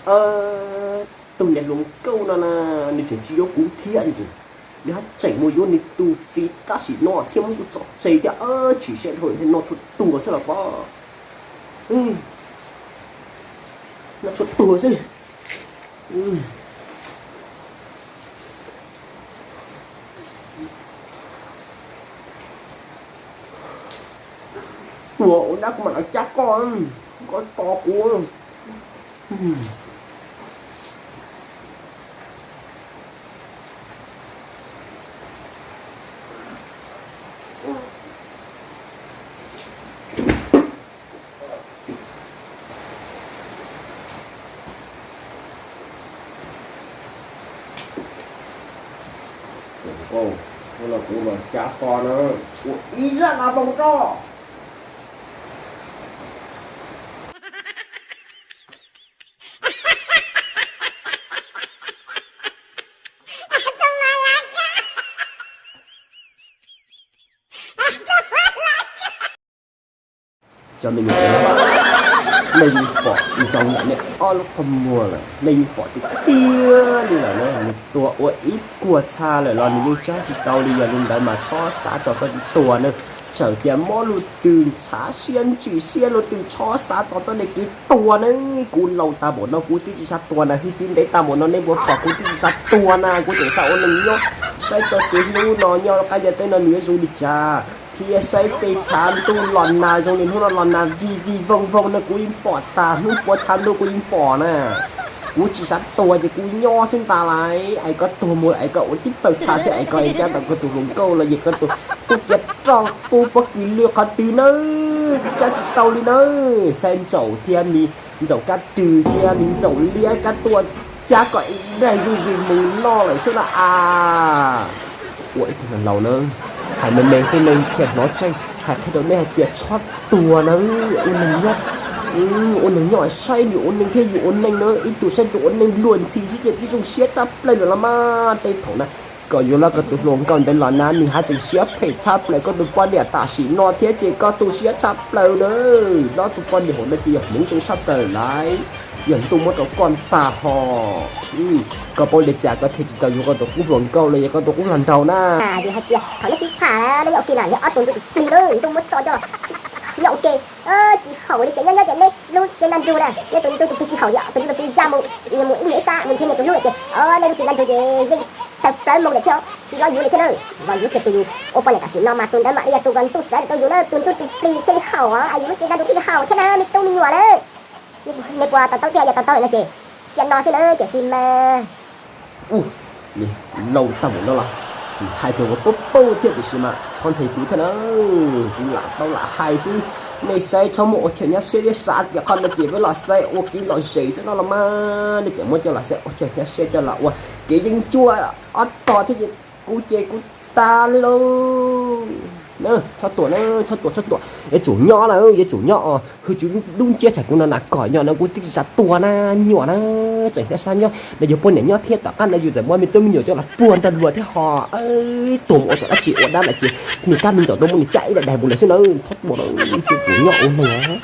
Tus niam hluas nkauj no na, nws tseem tsis yuav kuv thiab, nws haj tseem mus yuav nws tus txiv tab sis no thiab muab kuv tso tseg thiab. Tsis saib dhau thiab, noj tshuaj tuag xwb los pob, noj tshuaj tuag xwb. Ua ua dab kuv mam los cab koj, koj tos kuv. Kuv los cab koj na, ua ib zaj nqa moo rau. Cov me nyuam, nej yeej pom ntsoov ntawm nej ob lub qhov muag lawm, nej yeej pom tiag tiag li lawm na. Nws tuag ua ib puas txha lawm los nws yeej tsab tsis tau li. Yog li ntawd mas txhob xav txog txoj kev tuag na. Txawm tias mob lub twg ntshav siab ntsws siab lub twg, txhob xav txog txoj kev tuag na. Kuv laus tag npaum no kuv twb tsis xav tuag na, hwj txwv ntev tag npaum no nej puas pom kuv twb tsis xav tuag na. Kuv tseem xav ua neeg nyob, saib txoj kev hlub no nyob qab ntiaj teb no nws yuav zoo li cas, thiab saib tej tshav ntuj los nag zoo li hnub no los nag vij vij voog voog no kuv yeej pom tas, hnub puav tshav ntuj kuv yeej pom na. Kuv tsis xav tuag ces kuv nyob xwb ntag lauj. Es koj tuag mus es koj ua tib plaws tshav xwb es koj cab tau koj tus hluas nkauj los yog koj tus tub kiav roj qub pob kws lwj qhov twg nawb, tsab tsis tau li nawb. Saib Ntsaum thiab me Ntsaum Kab Rwg thiab me Ntsaum Liab tsab tuaj cab kom ib daig zuj zus mus noj lawm xwb na a. Ua ib tug laus na, hais me me xwb nej thiaj hnov tseeb, hais qhia rau nej hais tias txhob tuag na, ua neeg nyob, ua neeg nyob saib nws ua neeg thiab yus ua neeg na, ib tug saib tus ua neeg luag ntxhi xwb ces twb zoo siab tshaj plaws lawm los mas. Tej thaum na kom yuav los koj tus hluas nkauj ntawd los na nws haj tseem siab phem tshaj plaws koj tus poj niam tam sim no thiab ces koj tu siab tshaj plaws na. Los tus poj niam hauv no ces yog hmoov zoo tshaj plaws lawm, yog ntuj muab rau koj ntag hos. Koj paub li cas koj thiaj tsis tau yuav koj tus qub hluas nkauj los yog koj tus qub hluas nraug na? Vim hais tias thaum nej sib tham nej nyob ua ke na, yog ob tug ntxub tus plig na ntuj muab tso coj los nyob ua ke, tsis haum li ces nyob nyob ces nej lub tsev nab nrug na, nej tus ntxub tus plig tsis haum, tus ntxub tus plig ya mus, mus ib nyuag ib sab mus nrhiav nyias tus hlub ces nej lub tsev nab nrug ces yeej tawg plawv moo lawm thiab, tsis yooj yim li thiab na. Los yuav kiag tus yus ua poj niam tam sim no mas tus ntawd mam li yog tus uas ntuj xav tau yus na, tus ntxub tus plig thiaj li haum, yus lub tsev nab nrug thiaj li haum thiab na me tub me nyuam na. Nej puas to taub thiab, yog to taub no ces cia no xwb na, tiam sis mas ua li laus tag npaum no los hais txog ua paub paub thiab tiam sis mas txhob nthe kuv thiab na. Kuv lam tau lam hais xwb, nej saib txhob muab ua chaw nyab siab thiab xav tias qhov no ces peb los saib ua kev lom zem xwb no los mas, nej tseem muab coj los saib ua chaw nyab siab coj los ua kev yeeb ncuab ob tog thiab ces kuv ces kuv tas li lauj. Txhob tuam na, txhob tuam, txhob tuam, yuav tsum nyob na, yuav tsum nyob os. Hwj txwv lub ntsiab tsam kuv no na kom nyob no kuv twb tsis xav tuag na, nyuam na, tseem thiab sab nyob no yus poj niam nyob thiab tom qab no yus txawm muab me tub me nyuam coj los puag nrog luag thiab ho tuag mus ua tom dab tsi ua dab lawm ces me kab me ntxaum tuaj muab nws cab ib daim daim mus lawm xwb na. Txhob tuam na, yuav tsum nyob ua neeg.